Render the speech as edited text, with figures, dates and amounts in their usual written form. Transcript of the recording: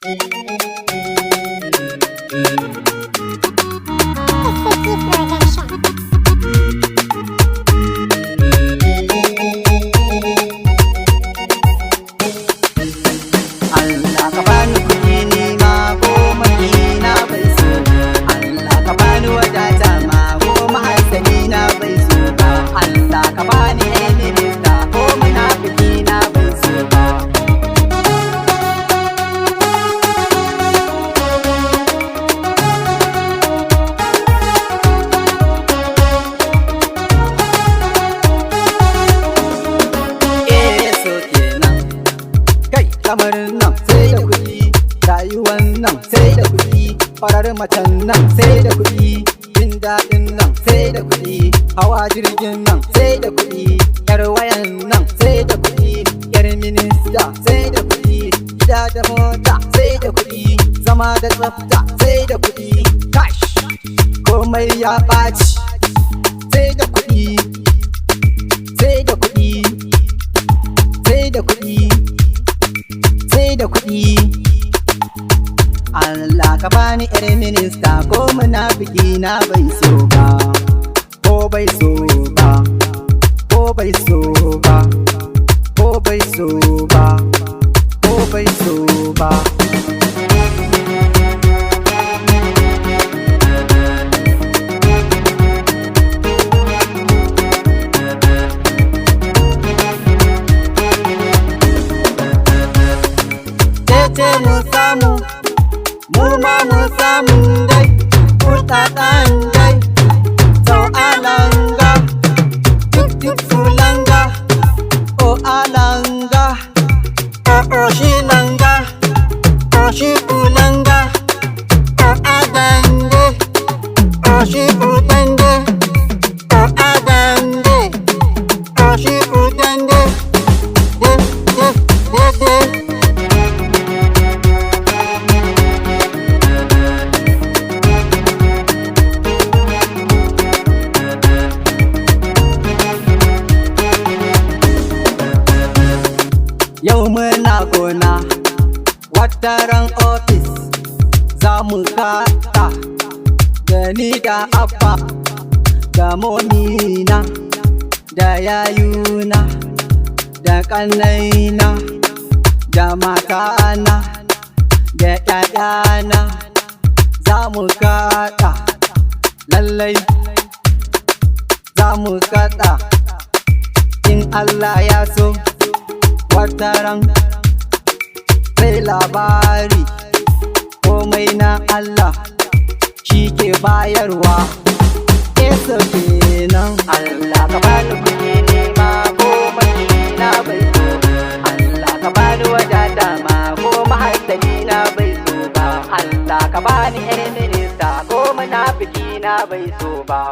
City Production. Allah ka bani kuɗi ni ma ko na bai so. Allah ka bani wadata ma ko mahasani na bai so ba. Allah ka bani ƴar minista ko munafiki na bai so ba. Eh, so kenan. Kai, lamarin nan sai da kuɗi, rayuwan nan sai da kuɗi, farar macen nan sai da kuɗi, jin daɗin nan sai da kuɗi, hawa jirgin nan sai da kuɗi, yar wayan nan sai da kuɗi, yar minista sai da kuɗi, gida da mota sai da kuɗi, zama da tsafta sai da kuɗi, cash komai ya ɓaci sai da kuɗi, sai da kuɗi, sai da kuɗi, sai da kuɗi. Allah ka bani yar minista ko munafiki na bai so ba, ko bai so ba, ko bai so ba, ko bai so ba, ko bai so ba. Cece mu samu, mu ma mu samu dai, kuɗaɗen dai, sau alanga, duk duk fulanga, o alanga, o o shi langa, o shi fulanga, o adande, o shi udande, o adande, o shi udande, de de de de. Yau muna gona, wataran ofis za mu kaɗa da ni da abba da momina da yayuna da ƙannaina da matana da ƴaƴana za mu kaɗa, lallai za mu kaɗa in Allah ya so. Wataran sai labari, komai na Allah shi ke bayarwa. Eso kenan. Allah ka bani kuɗi ni ma ko na bai so. Allah ka bani wadata ma ko mahasani na bai so ba. Allah ka bani yar minista ko munafiki na bai so ba.